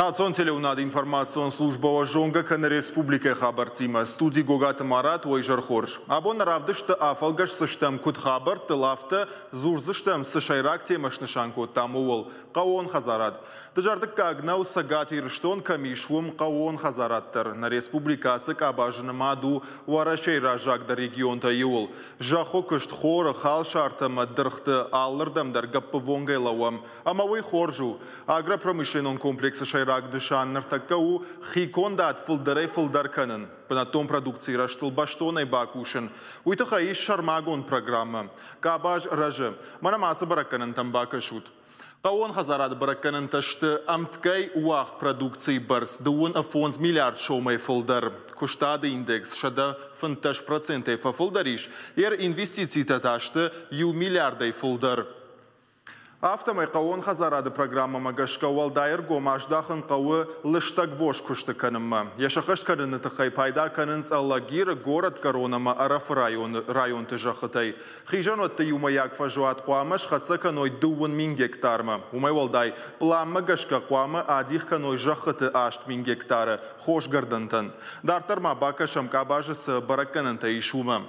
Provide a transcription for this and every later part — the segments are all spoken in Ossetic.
Национ телеуынады информацион службӕ уӕ зонгӕ кӕны республикӕйы хабӕрттимӕ. Студи Гогаты Марат, уӕ изӕр хорз. Абон нӕ равдысты афӕлгӕсдзыстӕм куыд хабӕрттыл, афтӕ дзурдзыстӕм, цы сӕйраг темӕ снысан кодтам, ууыл – хъӕууон хӕдзарад. Дызӕрдыггаг нӕу, Цӕгат Ирыстон кӕм ис, уым хъӕууон хӕдзарад дӕр. Нӕ республикӕ ацы къабазы нымад у Уӕрӕсейы раззагдӕр регионтӕй иуыл. Зӕххы куыст, хоры, халсартӕ ӕмӕ дыргъты алырдӕм дӕр гӕппыввонгӕй лӕууӕм. Ӕмӕ уый хорз у. Агропромышленнон комплексы сӕйраг нысан ныртӕккӕ у хикондад фылдӕрӕй-фылдӕр кӕнын, бынӕттон продукцийы рӕзтыл бӕстонӕй бакусын. Уый тыххӕй ис сӕрмагонд программӕ. Къабаз рӕзы. Мӕнӕ ма ацы бӕрӕггӕнӕнтӕм бакӕсут. Хъӕууон хӕдзарады бӕрӕггӕнӕнтӕ сты ӕмткӕй уагъд продукцийы бӕрц 55 миллиард сомӕй фылдӕр. Куыстады индекс 115%-ӕй фӕфылдӕр ис, йӕ инвестицитӕ та сты иу миллиардӕй фылдӕр. Афтӕмӕй хъӕууон хӕдзарады программӕмӕ гӕсгӕ уӕлдай ӕргом аздахын хъӕуы лыстӕгвос куысты кӕнынмӕ. Йӕ сӕххӕст кӕныны тыххӕй пайда кӕнынц Алагиры, Горӕтгӕрон ӕмӕ Ӕрӕфы районты зӕххытӕй. Хизӕнуӕтты иумӕйаг фӕзуат хъуамӕ схӕццӕ кӕной 7000 гектармӕ. Уымӕй уӕлдай, пъланмӕ гӕсгӕ хъуамӕ адих кӕной зӕххыты 8000 гектары хосгӕрдӕнтӕн. Дарддӕр ма бакӕсӕм къабазы цы бӕрӕггӕнӕнтӕ ис, уымӕ.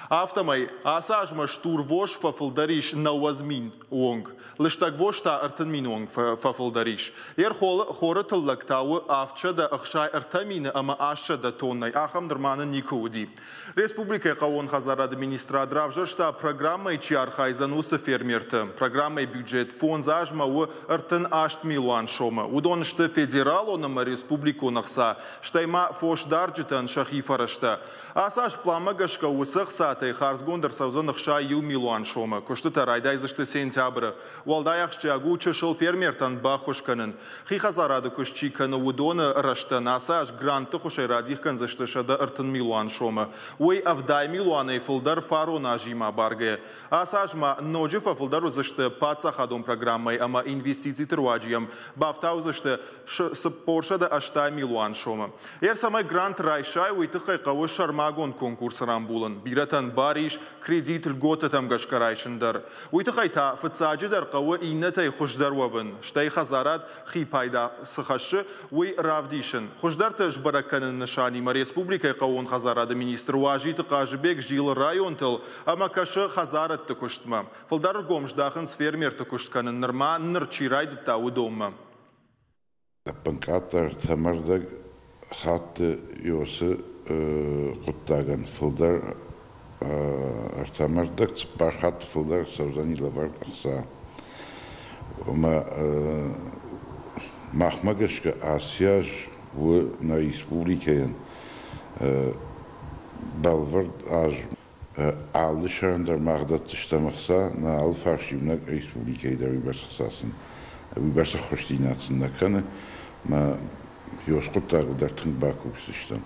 Афтӕмӕй, ацы азмӕ стурвос фӕфылдӕр ис 90 000 онг, лыстӕгвос та 30 000 онг фӕфылдӕр ис. Йе хоры тыллӕг та у 763 000 ӕмӕ 800 тоннӕй, ахӕм нырма нын никуы уыди. Республикӕйы хъӕууон хӕдзарады министрад равзӕрста, программӕйы чи архайдзӕн, уыцы фермерты. Программӕйы бюджет фондз азмӕ у 38 милуан сомы. Уыдон сты федералон ӕмӕ республикон ӕхца, стӕй ма фосдарджытӕн сӕхи фӕрӕзтӕ. Ацы аз пъланмӕ гӕсгӕ уыцы ӕхцатӕй хардзгонд ӕрцӕудзӕн 61 милуан сомы. Куыстытӕ райдайдзысты сентябры. Уӕлдай ахсджиаг у чысыл фермертӕн баххуыс кӕнын. Хи хӕдзарады куыст чи кӕны, уыдоны рӕзтӕн ацы аз грантты хуысӕй радих кӕндзысты 130 милуан сомы. Уый 70 милуанӕй фылдӕр фарон азимӕ абаргӕйӕ. Ацы аз ма ноджы фӕфылдӕр уыдзысты паддзахадон программӕйы ӕмӕ инвестициты руаджы йӕм бафтаудзысты 480 милуан сомы. Йӕ цӕмӕй грант райсай, уый тыххӕй хъӕуы сӕрмагонд конкурс рамбулын. Бирӕтӕн бар ис кредит льготӕтӕм гӕсгӕ райсын дӕр. Уый тыххӕй та фыццаджыдӕр хъӕуы иннӕтӕй хуыздӕр уӕвын, стӕй хӕдзарад хи пайда цы хӕссы, уый равдисын. Хуыздӕрты сбӕрӕг кӕныны нысанимӕ республикӕйы хъӕууон хӕдзарады министр Уазиты Хъазыбег зилы районтыл ӕмӕ кӕсы хӕдзарӕдты куыстмӕ. Фылдӕр ӕргом здахынц фермерты куыст кӕнын нырма ныр чи райдыдта, уыдонмӕ. Ӕппынкъаддӕр ӕртӕ хатты Иосы хъуыддагӕн фылдӕр ӕртӕ цыппар хатты фылдӕр цӕудзӕни лӕвӕрд ӕхца. Ӕмӕ махмӕ гӕсгӕ ацы аз у нӕ республикӕйӕн бӕлвырд аз. Алы сӕрӕн дӕр мах дӕтдзыстӕм ӕхца, нӕ алыфарс иунӕг республикӕйы дӕр уыйбӕрц ӕхца сын, уыйбӕрц ӕххуысдзинад сын нӕ кӕны, ӕмӕ ёс хъуыддагыл дӕр тынг бакусдзыстӕм.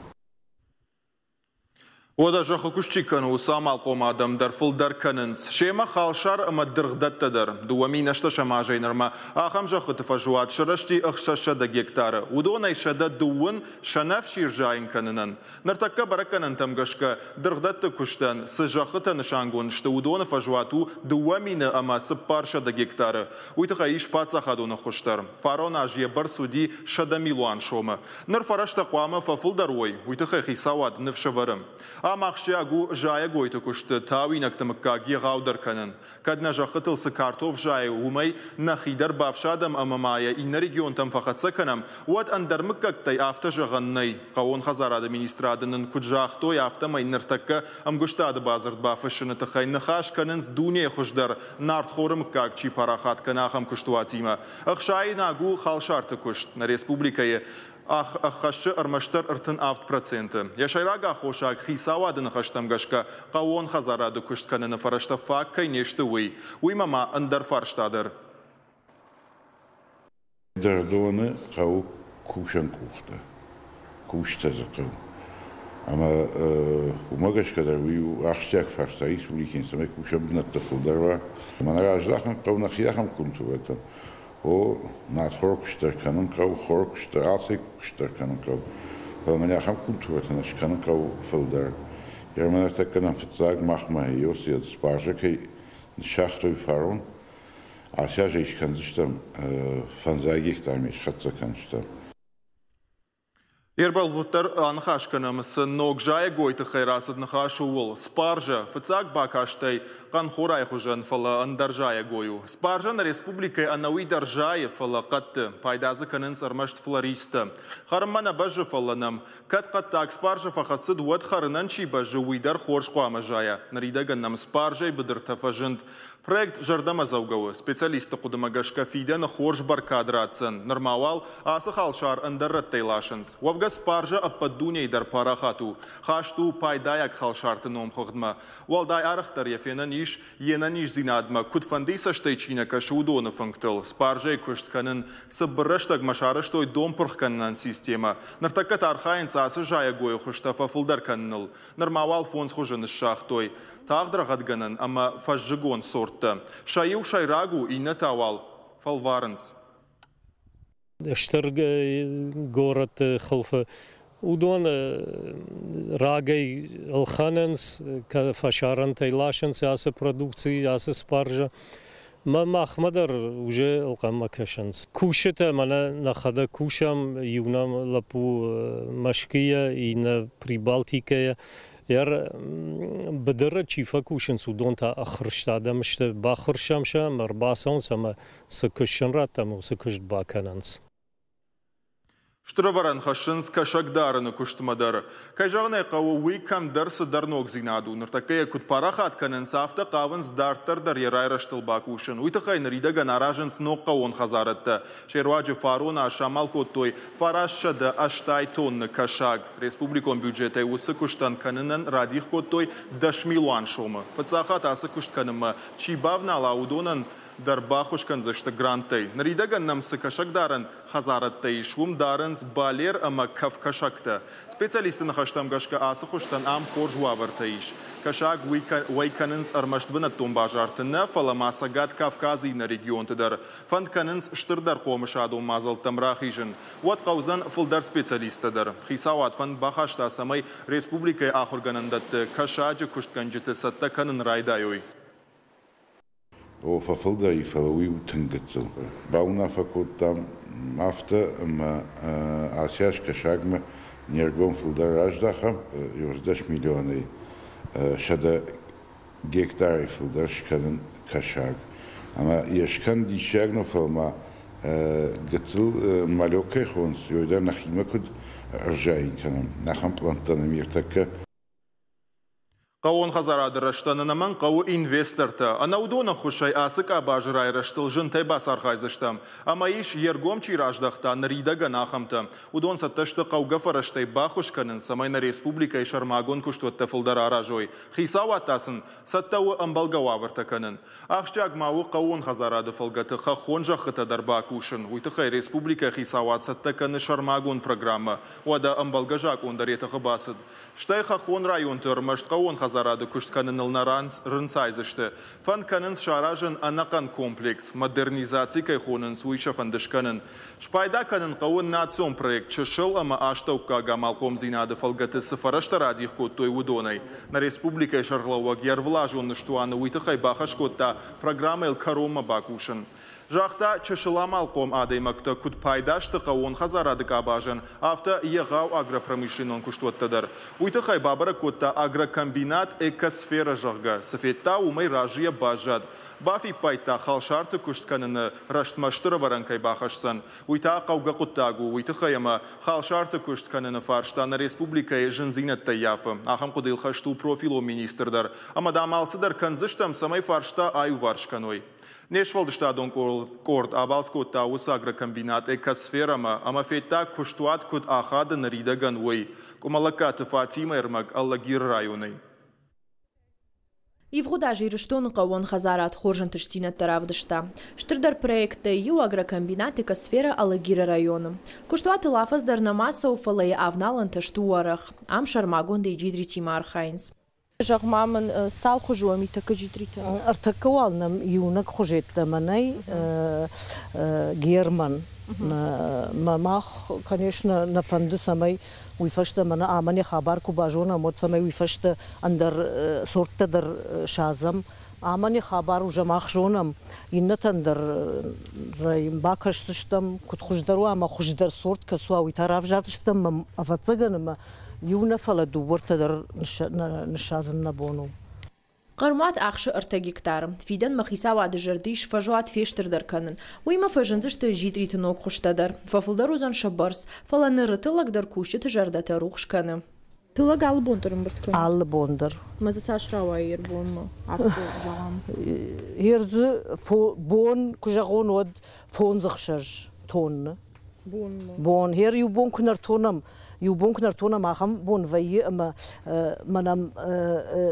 Уӕдӕ зӕххы куыст чи кӕны, уыцы амалхъом адӕм дӕр фылдӕр кӕнынц. Семӕ халсар ӕмӕ дыргъдӕттӕ дӕр. 2018 азӕй нырмӕ ахӕм зӕххыты фӕзуат сырӕзти 600 гектары. Уыдонӕй 120 сӕнӕфсир зайын кӕнынӕн. Ныртӕккӕ бӕрӕггӕнӕнтӕм гӕсгӕ, дыргъдӕтты куыстӕн цы зӕххытӕ нысангонд сты, уыдоны фӕзуат у 2400 гектары. Уый тыххӕй ис паддзахадон ӕххуыс дӕр. Фарон аз йӕ бӕрц уыди 100 милуан сомы. Ныр фӕрӕзтӕ хъуамӕ фӕфылдӕр уой, уый тыххӕй хицауад ныфс ӕвӕры. Ам ахсджиаг у зайӕгойты куысты тауинӕгты мыггаг егъаудӕр кӕнын. Кӕд нӕ зӕххытыл цы картоф зайы, уымӕй нӕхи дӕр бафсадӕм ӕмӕ ма йӕ иннӕ регионтӕм фӕхӕццӕ кӕнӕм, уӕд ӕндӕр мыггӕгтӕй афтӕ зӕгъӕн нӕй. Хъӕууон хӕдзарады министрады нын куыд загътой, афтӕмӕй ныртӕккӕ ӕмгуыстады бадзырд бафыссыны тыххӕй ныхас кӕнынц дунейы хуыздӕр нартхоры мыггаг чи парахат кӕны, ахӕм куыстуатимӕ. Ӕхсаинаг у халсарты куыст. Нӕ республикӕйы ӕххӕссы ӕрмӕстдӕр 37%. Йӕ сӕйраг аххосаг хицауады ныхӕстӕм гӕсгӕ хъӕууон хӕдзарады куыст кӕныны фӕрӕзтӕ фаг кӕй не сты, уый. Уыимӕ ма ӕндӕр фарста дӕр. Дыргъдоны хъӕуы кусӕн къухтӕ, кустӕ дзы хъӕуы. Ӕмӕ уымӕ гӕсгӕ дӕр уый у ахсджиаг фарста республикӕйӕн, цӕмӕй кусӕн бынӕттӕ фылдӕр уа. Мӕнӕ раздахын хъӕуы нӕхи ахӕм культурӕтӕм. О, нартхоры куыст дӕр кӕнын хъӕуы, хоры куыст дӕр, алцӕй куыст дӕр кӕнын хъӕуы. Фӕлӕ мӕнӕ ахӕм культурӕтӕ нӕ скӕнын хъӕуы фылдӕр. Ӕмӕ ныртӕккӕ нӕм фыццаг махмӕ Иосиад спаржа кӕй ныссагътой фарон, ацы аз ӕй скӕндзыстӕм, фӕндзай гектармӕ схӕццӕ кӕндзыстӕм. Ӕрбӕлвырддӕр аныхас кӕнӕм, цы ног зайӕгой тыххӕй рацыд ныхас, ууыл. Спаржӕ фыццаг бакастӕй хъӕнхорайы хуызӕн, фӕлӕ ӕндӕр зайӕгой у. Спаржӕ нӕ республикӕйы ӕнӕуи дӕр зайы, фӕлӕ хъӕдты. Пайда дзы кӕнынц ӕрмӕст флористтӕ. Хӕрынмӕ нӕ бӕззы, фӕлӕ нӕм кӕд хъӕддаг спаржӕ фӕхӕцыд, уӕд хӕрынӕн чи бӕззы, уый дӕр хорз хъуамӕ зайа. Ныридӕгӕн нӕм спаржӕйы быдыртӕ фӕзынд. Проект зӕрдӕмӕдзӕугӕ у. Специалистты хъуыдымӕ гӕсгӕ фидӕны хорз бӕркад ратдзӕн. Нырма уал ацы халсар ӕндӕр рӕттӕй ласынц. Уӕвгӕ спаржӕ ӕппӕт дунейы дӕр парахат у. Хаст у пайдайаг халсарты номхыгъдмӕ. Уӕлдай арӕхдӕр йӕ фенӕн ис, йе нӕниздзинадмӕ куыдфӕндыйы цӕстӕй чи нӕ кӕсы, уыдоны фынгтыл. Спаржӕйы куыст кӕнын цыбыр рӕстӕгмӕ сарӕзтой дон пырхгӕнӕн системӕ. Ныртӕккӕ та архайынц ацы зайӕгойы хуызтӕ фӕфылдӕр кӕныныл. Нырма уал 5 хуызы ныссагътой. Тагъд рӕгъӕдгӕнӕн ӕмӕ фӕззыгон сорттӕ. Сӕ иу сӕйраг у, иннӕтӕ уал фӕлварынц. Стыр горӕтты хуылфы уыдон рагӕй ӕлхӕнынц, фӕсарӕнтӕй ласынц ацы продукци, ацы спаржӕ. Мӕ махмӕ дӕр уже ӕлхъӕнмӕ кӕсынц. Кусджытӕ мӕнӕ нӕхӕдӕг кусӕм, иу нӕм лӕппу Мӕскуыйӕ, иннӕ Прибалтикӕйӕ. Йӕ быдыры чи фӕкусынц, уыдон та ӕххуырст адӕм сты. Баххуырсӕм сӕ ӕмӕ ӕрбацӕуынц ӕмӕ цы куыст сын раттӕм, уыцы куыст бакӕнынц. Стыр ӕвӕрӕн хӕссынц кӕсаг дарыны куыстмӕ дӕр. Кӕй зӕгъын ӕй хъӕуы, уый кӕмдӕр цыдӕр ногдзинад у. Ныртӕккӕ йӕ куыд парахат кӕнынц, афтӕ хъавынц дарддӕр дӕр йӕ райрӕзтыл бакусын. Уый тыххӕй ныридӕгӕн аразынц ног хъӕууон хӕдзарадтӕ. Се руаджы фарон аз самал кодтой 980 тонны кӕсаг. Республикон бюджетӕй уыцы куыстӕн кӕнынӕн радих кодтой 10 милуан сомы. Фыццаг хатт ацы куыст кӕнынмӕ чи бавнала, уыдонӕн дӕр баххуыс кӕндзысты гранттӕй. Ныридӕгӕн нӕм цы кӕсагдарӕн хӕдзарадтӕ ис, уым дарынц балер ӕмӕ кӕфкӕсӕгтӕ. Специалистты ныхӕстӕм гӕсгӕ ацы хуызтӕн ам хорз уавӕртӕ ис. Кӕсаг уӕй кӕнынц ӕрмӕст бынӕттон базарты нӕ, фӕлӕ ма Цӕгат Кавказы иннӕ регионты дӕр. Фӕнд кӕнынц стырдӕр хъомысадон мадзӕлттӕм рахизын. Уӕд хъӕудзӕн фылдӕр специалисттӕ дӕр. Хицауад фӕнд бахаста, цӕмӕй республикӕйы ахуыргӕнӕндӕтты кӕсаджы куыстгӕнджыты цӕттӕ кӕнын райдайой. О, фӕфылдӕр и, фӕлӕ уый у тынг гыццыл. Бауынаффӕ кодтам афтӕ, ӕмӕ ацы аз кӕсагмӕ не ргом фылдӕр раздахӕм, 11 миллионӕй 100 гектарӕй фылдӕр скӕнын кӕсаг. Ӕмӕ йе скӕнд диссаг нӕу, фӕлӕ ма гыццыл малек кӕй хонынц, уый дӕр нӕхимӕ куыд ӕрзайын кӕнӕм, ахӕм пълӕнттӕ нӕм ӕртӕккӕ. Хъӕууон хӕдзарады рӕзтӕн ӕнӕмӕнг хъӕуы инвестортӕ. Ӕнӕ уыдон ӕххуысӕй ацы къабазы райрӕзтыл зынтӕй бацархайдзыстӕм. Ӕмӕ ис, йе ргом чи раздӕхта, ныридӕгӕн ахӕмтӕ. Уыдон цӕттӕ сты хъӕугӕ фӕрӕзтӕй баххуыс кӕнын, цӕмӕй нӕ республикӕйы сӕрмагонд куыстуӕттӕ фылдӕр аразой. Хицауад та сын цӕттӕ у ӕмбӕлгӕ уавӕртӕ кӕнын. Ахсджиаг ма у хъӕууон хӕдзарады фӕлгӕты хӕххон зӕххытӕ дӕр бакусын. Уый тыххӕй республикӕйы хицауад цӕттӕ кӕны сӕрмагонд программӕ. Уӕдӕ ӕмбӕлгӕ закъон дӕр йӕ тыхы бацыд. Стӕй хӕххон районты ӕрмӕст хъӕууон хӕдзарады куыст кӕныныл нӕ рынцайдзысты. Фӕнд кӕнынц саразын ӕнӕхъӕн комплекс, модернизаци кӕй хонынц, уый сӕ фӕнды скӕнын. Спайда кӕнын хъӕуы национ проект чысыл ӕмӕ астӕуккаг амалхъомдзинады фӕлгӕты цы фӕрӕзтӕ радих кодтой, уыдонӕй. Нӕ республикӕйы сӕргълӕууӕг йӕ ӕрвылазон ныстуаны уый тыххӕй бахӕс кодта программӕйыл кӕронмӕ бакусын. Загъта, чысыл амалхъом адӕймӕгтӕ куыд пайда сты хъӕууон хӕдзарады къабазӕн, афтӕ егъау агропромышленнон куыстуӕттӕ дӕр. Уый тыххӕй бабӕрӕг кодта агрокомбинат «Экосфера», зӕгъгӕ, цы федта, уымӕй разыйӕ баззад. Бафиппайдта, халсарты куыст кӕныны рӕстмӕ стыр ӕвӕрӕн кӕй бахӕсдзӕн. Уый та хъӕугӕ хъуыддаг у, уый тыххӕй ӕмӕ халсарты куыст кӕныны фарста нӕ республикӕйы зындзинӕдтӕ ййафы. Ахӕм хъуыдыйыл хӕст у профилон министр дӕр. Ӕмӕ, дам, алцыдӕр кӕндзыстӕм, цӕмӕй фарста аиуварс кӕной. Не сфӕлдыстадон къорд абалц кодта уыцы агрокомбинат «Экосфера»-мӕ ӕмӕ федта, куыстуат куыд ахады ныридӕгӕн, уый. Къуымӕллӕгкаты Фатимӕ ӕрмӕг Алагиры районӕй. Ивгъуыд аз Ирыстоны хъӕууон хӕдзарад хорз ӕнтыстдзинӕдтӕ равдыста. Стырдӕр проекттӕй иу агрокомбинат «Экосфера» Алагиры районы. Куыстуатыл афӕдз дӕр нӕма цӕуы, фӕлӕ йӕ авналӕнтӕ сты уӕрӕх. Ам сӕрмагондӕй джидритимӕ архайынц. Зӕгъ-ма мын, цал хуызы уӕм и тӕккӕ джидритӕ? Ӕртӕккӕ уал нӕм иунӕг хуызеттӕмӕ нӕй Герман. Мах, конечно, нӕ фӕнды, цӕмӕй уый фӕстӕ мӕнӕ амӕн йӕ хабар куы базонӕм, уӕд цӕмӕй уый фӕстӕ ӕндӕр сорттӕ дӕр садзӕм. Амӕн йӕ хабар уже мах зонӕм, иннӕтӕн дӕр бакӕсдзыстӕм, куыд хуыздӕр уа ӕмӕ хуыздӕр сорт кӕцы уа, уый та равзардзыстӕм ӕмӕ, ӕвӕццӕгӕн, ӕмӕ иу нӕ, фӕлӕ дыууӕртӕ дӕр ныссадзын нӕ бон у. Хъӕрмуат ахсы 3 гектары. Фидӕнмӕ хицауады зӕрды ис фӕзуат фестырдӕр кӕнын. Уыимӕ фӕзындзысты джитъриты ног хуызтӕ дӕр. Фӕфылдӕр уыдзӕн сӕ бӕрц, фӕлӕ ныры тыллӕг дӕр кусджыты зӕрдӕтӕ рухс кӕны. Тыллӕг алы бон дӕр ӕмбырд кӕны? Алы бон дӕр. Ӕмӕ дзы цас рауайы ӕрбонмӕ? Афтӕ зӕгъӕм. Ердзы бон, куы зӕгъон, уӕд 5-6 тонны. Бонмӕ? Бон. Хер иу бон куы нӕртонӕм, иу бон куы нӕртонӕм, ахӕм бон вӕййы, ӕмӕ мӕнӕм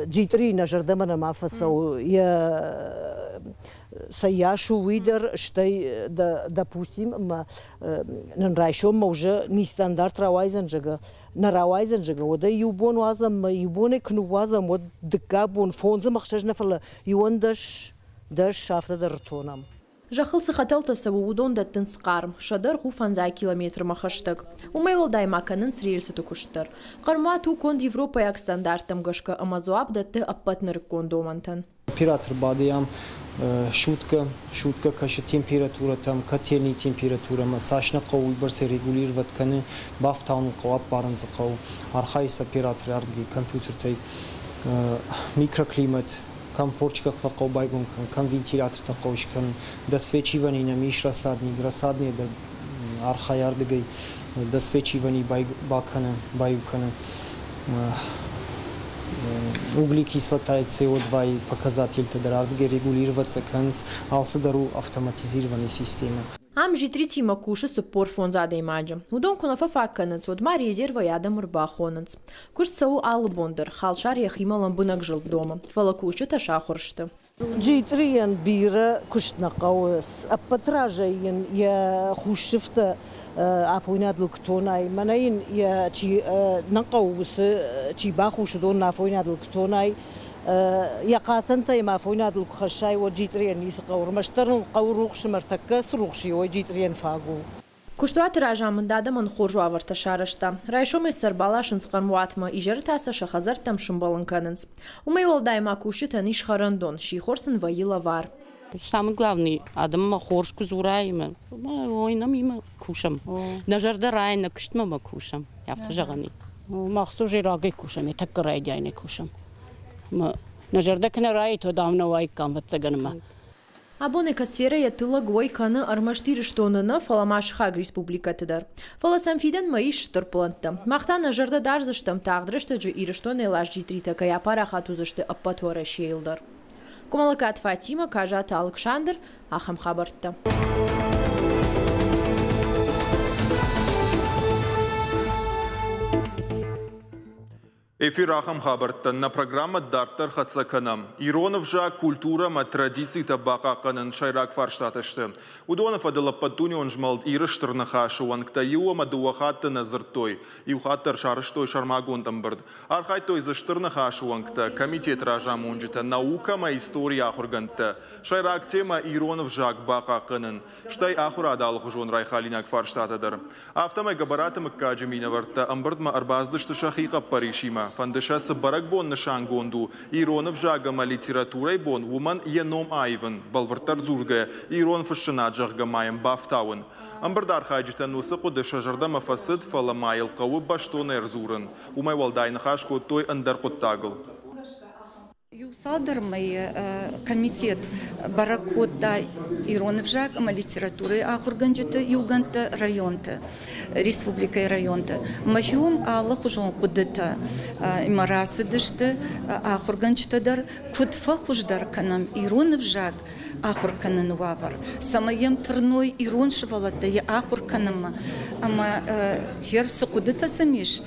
джитъри нӕ зӕрдӕмӕ нӕма фӕцӕуы. Йӕ цӕйас у, уый дӕр, стӕй, допустим, ӕмӕ нын райсоммӕ уже нестандарт рауайдзӕн, зӕгъгӕ, нӕ рауайдзӕн, зӕгъгӕ, уӕд ӕй иу бон уадзӕм, ӕмӕ иу бонӕй куы ныууадзӕм, уӕд дыккаг бон 5 ӕмӕ 6 нӕ, фӕлӕ 11, 10 афтӕ дӕр ӕртонӕм. Зӕххыл цы хӕтӕлтӕ цӕуы, уыдон дӕттынц хъарм. Сӕ дӕргъ у 50 километрмӕ хӕстӕг. Уымӕй уӕлдай ма кӕнынц рельсыты куыст дӕр. Хъӕрмуат у конд европӕйаг стандарттӕм гӕсгӕ ӕмӕ дзуапп дӕтты ӕппӕт нырыккон домӕнтӕн. Оператор бады ам суткӕ, суткӕ кӕсы температурӕтӕм, котельный температурӕмӕ, цас нӕ хъӕуы, уыйбӕрц регулировать кӕны, бафтауын хъӕуы, аппарын дзы хъӕуы. Архайы с операторы ардыгӕй компьютертӕй микроклимат, комфорчикӕ фӕхъӕуы байгом кӕнын, кӕм вентилятортӕ хъӕуы скӕнын. Досвечивание нӕм ис рассадник, рассадник дӕр архайы ардыгӕй досвечивание бакӕны, баиу кӕны. Углекислотайы СО2 показательтӕ дӕр ардыгӕй регулироваться кӕнынц, алцыдӕр у автоматизированный системӕ. Ам джитъритимӕ кусы 45 адӕймаджы. Уыдон куы нӕ фӕфаг кӕнынц, уӕд ма резервӕй адӕм ӕрбахонынц. Куыст цӕуы алы бон дӕр, халсар йӕхимӕ лӕмбынӕг зылд домы, фӕлӕ кусджытӕ сахуыр сты. Джитърийӕн бирӕ куыст нӕ хъӕуы. Ӕппӕт разӕй йын йӕ хус сыфтӕ афойнадыл куы тонай, мӕнӕ йын йӕ чи нӕ хъӕуы, уыцы чи бахус, уыдон афойнадыл куы тонай, йӕ хъацӕнтӕ йӕм афойнадыл куы хӕссай, уӕд джитърийӕн ницы хъӕуы. Ӕрмӕстдӕр ын хъӕуы рухс ӕмӕ ӕртӕккӕ цы рухс и, уый джитърийӕн фаг у. Куыстуаты разамынд адӕмӕн хорз уавӕртӕ сарӕзта. Райсомӕй сӕ ӕрбаласынц хъӕрмуатмӕ, изӕры та сӕ сӕ хӕдзӕрттӕм сымбӕлын кӕнынц. Уымӕй уӕлдай ма кусджытӕн ис хӕрӕндон, сихор сын вӕййы лӕвар. Самый главный, адӕммӕ хорз куы дзурай, ой, нӕм имӕ кусӕм. Нӕ зӕрдӕ райы, нӕ куыстмӕ ма кусӕм. Афтӕ зӕгъӕн и. Мах уже рагӕй кусӕм, тӕккӕ райдианӕй кусӕм. Нӕ зӕрдӕ куы нӕ райы, то дам нӕ уаиккам, ӕвӕццӕгӕн ӕмӕ. Абон Экосферӕ йӕ тыллӕг уӕй кӕны ӕрмӕст Ирыстоны нӕ, фӕлӕ ма сыхаг республикӕты дӕр. Фӕлӕ сӕм фидӕнмӕ ис стыр плӕнттӕ. Мах та нӕ зӕрдӕ дардзыстӕм, тагъд рӕстӕджы Ирыстонӕй ласт джитъритӕ кӕй апарахат уыдзысты ӕппӕт Уӕрӕсейыл дӕр. Къуымӕллӕгкаты Фатимӕ, Казаты Алыксандр, ахӕм хабӕрттӕ. Эфир ахӕм хабӕрттӕн нӕ программӕ дарддӕр хӕццӕ кӕнӕм. Ирон ӕвзаг, культурӕ ӕмӕ традицитӕ бахъахъхъӕнын сӕйраг фарстатӕ сты. Уыдоны фӕдыл ӕппӕтдунеон змӕлд Иры Стыр Ныхасы уӕнгтӕ иу ӕмӕ дыууӕ хатты нӕ дзырдтой. Иу хатт дӕр сарӕзтой сӕрмагонд ӕмбырд. Архайдтой дзы Стыр Ныхасы уӕнгтӕ, комитеты разамонджытӕ, наукӕ ӕмӕ историйы ахуыргӕндтӕ. Сӕйраг темӕ ирон ӕвзаг бахъахъхъӕнын, стӕй ахуырады алыхуызон райхалинаг фарстатӕ дӕр. Афтӕмӕй Гӕбӕраты мыггаджы минӕвӕрттӕ ӕмбырдмӕ ӕрбацыдысты сӕхи хъӕппӕрисимӕ. Фӕнды сӕ, цы бӕрӕгбон нысангонд у, ирон ӕвзаг ӕмӕ литературӕйы бон, уымӕн йӕ ном аивын, бӕлвырддӕр дзургӕ, ирон фыссынад, зӕгъгӕ, ма йӕм бафтауын. Ӕмбырды архайджытӕн уыцы хъуыды сӕ зӕрдӕмӕ фӕцыд, фӕлӕ ма йыл хъӕуы бӕстон ӕрдзурын. Уымӕй уӕлдай ныхас кодтой ӕндӕр хъуыддагыл. Иу цалдӕр мӕйы комитет бӕрӕг кодта ирон ӕвзаг ӕмӕ литературӕйы ахуыргӕнджыты иугӕндтӕ районты, республикӕйы районты. Ӕмӕ уым алыхуызон хъуыдытӕ ӕмӕ рацыдысты ахуыргӕнджытӕ дӕр, куыд фӕхуыздӕр кӕнӕм ирон ӕвзаг ахуыр кӕныны уавӕр, цӕмӕй йӕм тырной ирон сывӕллӕттӕ йӕ ахуыр кӕнынмӕ. Ӕмӕ цы хъуыдытӕ сӕм ис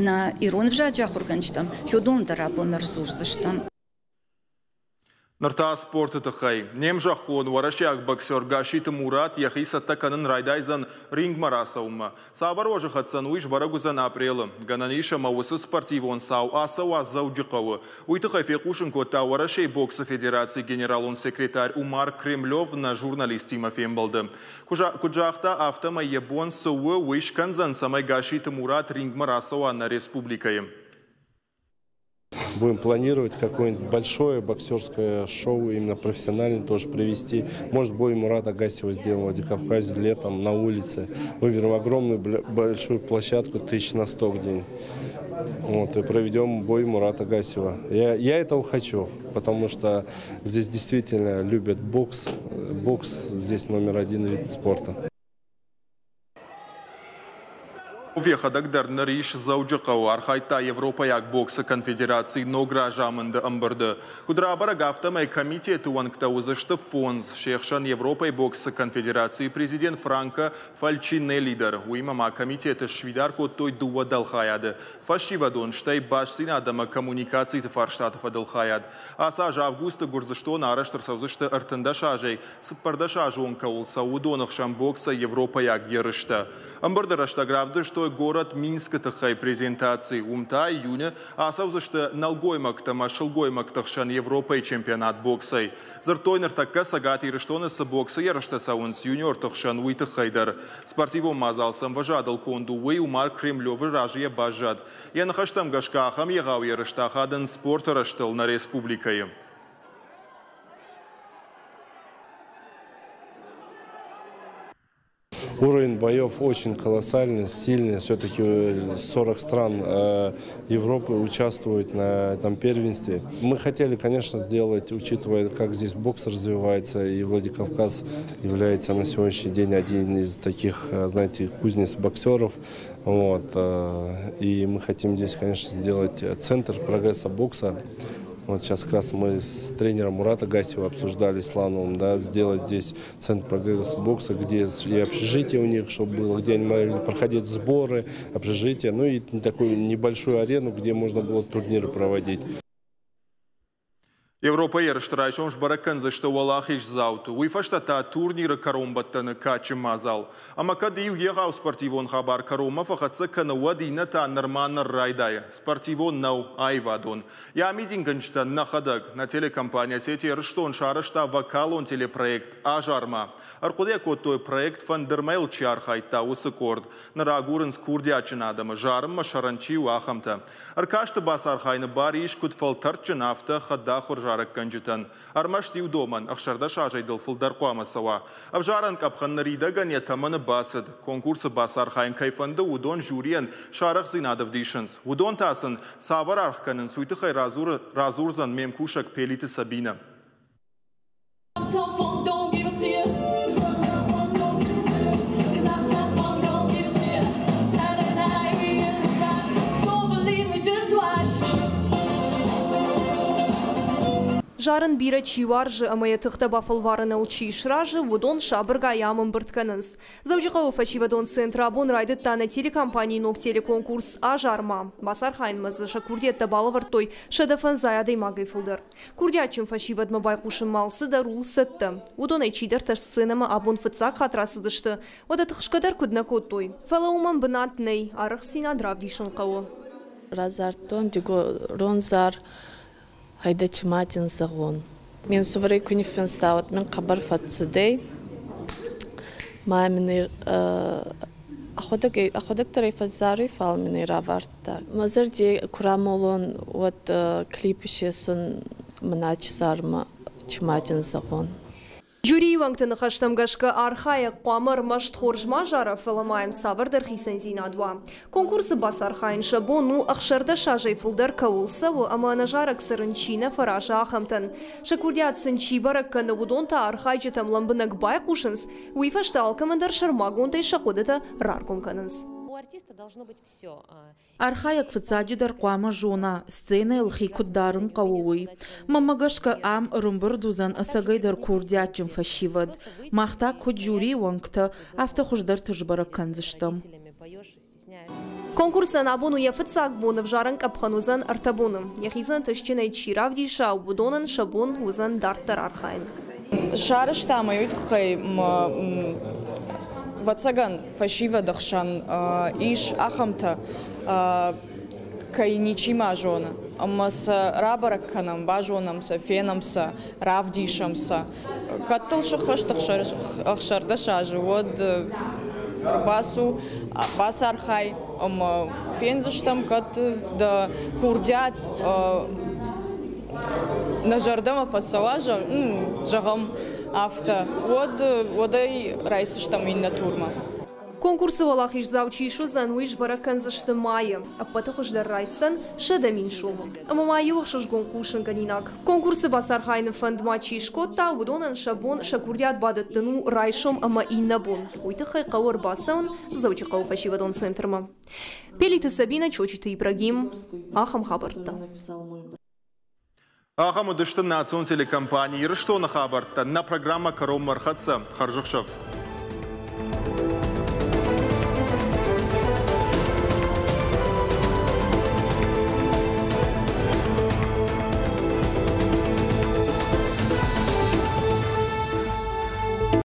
нӕ ирон ӕвзаджы ахуыргӕнджытӕм, уыдон дӕр абон ӕрдзурдзыстӕм. Ныр та спорты тыххӕй. Не мзӕххон уӕрӕсейаг боксер Гасситы Мурат йӕхи цӕттӕ кӕнын райдайдзӕн рингмӕ рацӕуынмӕ. Цавӕр уӕзы хӕцдзӕн, уый сбӕрӕг уыдзӕн апрелы. Гӕнӕн ис, ӕмӕ уыцы спортивон цау ацӕуа Дзӕуджыхъӕуы. Уый тыххӕй фехъусын кодта Уӕрӕсейы боксы федерацийы генералон секретарь Умар Кремлев нӕ журналисттимӕ фембӕлды. Куыд загъта, афтӕмӕй йӕ бон цы у, уый скӕндзӕн, цӕмӕй Гасситы Мурат рингмӕ рацӕуа нӕ республикӕйы. Будем планировать какое-нибудь большое боксерское шоу, именно профессионально тоже провести. Может, бой Мурата Гассиева сделаем в Владикавказе летом на улице. Выберем огромную большую площадку, 1100 где-нибудь. Вот, и проведем бой Мурата Гассиева. Я этого хочу, потому что здесь действительно любят бокс. Бокс здесь номер один вид спорта. Йӕхӕдӕг дӕр ныр ис Дзӕуджыхъӕуы, архайдта Европӕйаг боксы конфедерацийы ног разамынды ӕмбырды. Куыд рабӕрӕг, афтӕмӕй комитеты уӕнгтӕ уыдзысты 5, се хсӕн Европӕйы боксы конфедерацийы президент Франко Фальчинелли дӕр. Уыимӕ ма комитеты сфидар кодтой 2 дӕлхайады – фӕсивӕдон, стӕй бастдзинад ӕмӕ коммуникациты фарстаты фӕдыл хайад. Ацы аз августы Гуырдзыстоны арӕзт ӕрцӕудзысты 13 азӕй 14 азы онг кӕуыл цӕуы, уыдоны хсӕн боксӕй европӕйаг ерыстӕ. Ӕмбырды рӕстӕг равдыстой город Минскы тыххӕй презентаци. Уым та июны ацӕудзысты нӕлгоймӕгтӕ ӕмӕ сылгоймӕгты хсӕн Европӕйы чемпионат боксӕй. Дзырдтой ныртӕккӕ Цӕгат Ирыстоны цы боксы ерыстӕ цӕуынц юниорты хсӕн, уый тыххӕй дӕр. Спортивон мадзал цы ӕмвӕзадыл конд у, уый Умар Кремлевы разыйӕ баззад. Йӕ ныхӕстӕм гӕсгӕ ахӕм егъау ерыстӕ ахадынц спорты рӕзтыл нӕ республикӕйы. Уровень боев очень колоссальный, сильный. Все-таки 40 стран Европы участвуют на этом первенстве. Мы хотели, конечно, сделать, учитывая, как здесь бокс развивается, и Владикавказ является на сегодняшний день один из таких, знаете, кузнец боксеров. Вот. И мы хотим здесь, конечно, сделать центр прогресса бокса. Вот сейчас как раз мы с тренером Мурата Гассиева обсуждали с Лановым, да, сделать здесь центр прогресса бокса, где и общежитие у них, чтобы было, где они могли проходить сборы, общежитие, ну и такую небольшую арену, где можно было турниры проводить. Европӕйы ерысты райсом сбӕрӕг кӕндзысты уӕлахиздзауты. Уый фӕстӕ та турниры кӕронбӕттӕны кадджын мадзал. Ӕмӕ кӕд иу егъау спортивон хабар кӕронмӕ фӕхӕццӕ кӕны, уӕд иннӕ та нырма ныр райдайы. Спортивон нӕу, аивадон. Йӕ амидингӕнджытӕ нӕхӕдӕг. Нӕ телекомпания Осетия Ирыстон сарӕзта вокалон телепроект «Азар-ма». Ӕрхъуыды кодтой проект «Фӕндырмӕ-йыл чи архайдта, уыцы къорд. Ныр агурынц курдиатджын адӕмы, зарынмӕ сӕрӕн чи у, ахӕмтӕ. Ӕркасты бацархайыны бар ис куыд фӕлтӕрдджын, афтӕ хӕдахуыр зарӕггӕнджытӕн. Ӕрмӕст иу домӕн, 16 азӕй дыл фылдӕр хъуамӕ цӕуа. Ӕвзарӕн къӕпхӕн ныридӕгӕн йӕ тӕмӕны бацыд. Конкурсы бацархайын кӕй фӕнды, уыдон жюрийӕн сӕ арӕхдзинад ӕвдисынц. Уыдон та сын цавӕр аргъ кӕнынц, уый тыххӕй радзурдзӕн ме мкусӕг Пелиты Сабинӕ. Зарын бирӕ чи уарзы ӕмӕ йӕ тыхтӕ бафӕлварыныл чи сразы, уыдон сабыргай ам ӕмбырд кӕнынц. Дзӕуджыхъӕуы фӕсивӕдон центр абон райдыдта нӕ телекомпанийы ног телеконкурс «Азар-ма». Бацархайынмӕ дзы сӕ курдиӕттӕ балӕвӕрдтой 150 адӕймагӕй фылдӕр. Курдиатджын фӕсивӕдмӕ байхъусынмӕ алцыдӕр у цӕттӕ. Уыдонӕй чидӕртӕ сценӕмӕ абон фыццаг хатт рацыдысты, уӕдӕ тыхсгӕ дӕр куыд нӕ кодтой. Фӕлӕ уымӕн бынат нӕй, арӕхстдзинад равдисын хъӕуы. Разардтон дигорон зар Хайда чиматин зӕгъон. Мин сувӕрӕй ку ниффинста, уӕд мин хъӕбӕр фӕццудӕй. Ма мин ӕхуӕдӕг дӕр ӕй фӕззаруй, фал мин ӕй равардта. Мӕ зӕрди ку рамолон, уӕд клип исесун мӕнӕ зармӕ чиматин зӕгъон. Жюрийы уӕнгты ныхӕстӕм гӕсгӕ архайӕг хъуамӕ ӕрмӕст хорз ма зара, фӕлӕ ма йӕм цавӕрдӕр хицӕндзинад уа. Конкурсы бацархайын сӕ бон у 16 азӕй фылдӕр кӕуыл цӕуы ӕмӕ ӕнӕзарӕг цӕрын чи нӕ фӕразы, ахӕмтӕн. Сӕ курдиат сын чи бӕрӕг кӕны, уыдон та архайджытӕм лӕмбынӕг байхъусынц, уый фӕстӕ алкӕмӕн дӕр сӕрмагондӕй сӕ хъуыдытӕ раргом кӕнынц. Архайӕг фыццаджыдӕр хъуамӕ зона, сценӕйыл хи куыд дарын хъӕуы, уый. Мӕнмӕ гӕсгӕ ам ӕрӕмбырд уыдзӕн ӕцӕгӕйдӕр курдиатджын фӕсивӕд. Мах та куыд жюрийы уӕнгтӕ, афтӕ хуыздӕрты сбӕрӕг кӕндзыстӕм. Конкурсӕн абон у йӕ фыццаг бон, ӕвзарӕн къӕпхӕн уыдзӕн 3 боны. Йӕхи дзы ӕнтыстджынӕй чи равдиса, уыдонӕн сӕ бон уыдзӕн дарддӕр архайын. Сарӕзтам ӕй уый тыххӕй, ӕвӕццӕгӕн, фӕсивӕды хсӕн ис ахӕмтӕ, кӕй ничи ма зоны. Ӕмӕ сӕ рабӕрӕг кӕнӕм, базонӕм сӕ, фенӕм сӕ, равдисӕм сӕ. Кӕд дыл сыххӕст 16 азы, уӕд ӕрбацу, бацархай. Ӕмӕ фендзыстӕм, кӕд дӕ курдиат нӕ зӕрдӕмӕ фӕцӕуа, зӕгъӕм, афтӕ, уӕд уӕд ӕй райсдзыстӕм иннӕ турмӕ. Конкурсы уӕлахиздзау чи суыдзӕн, уый сбӕрӕг кӕндзысты майы. Ӕппӕты хуыздӕр райсдзӕн 100 000 сомы. Ӕмӕ ма иу ӕхсызгон хъусынгӕнинаг. Конкурсы бацархайыны фӕнд ма чи скодта, уыдонӕн сӕ бон сӕ курдиат бадӕттын у райсом ӕмӕ иннӕ бон. Уый тыххӕй хъӕуы ӕрбацӕуын Дзӕуджыхъӕуы фӕсивӕдон центрмӕ. Пелиты Сабина, Чочиты Ибрагим. Ахӕм хабӕрттӕ. Ахӕм уыдысты национ телекомпани Ирыстоны хабӕрттӕ. Нӕ программӕ кӕронмӕ ӕрхӕццӕ. Хӕрзӕхсӕв.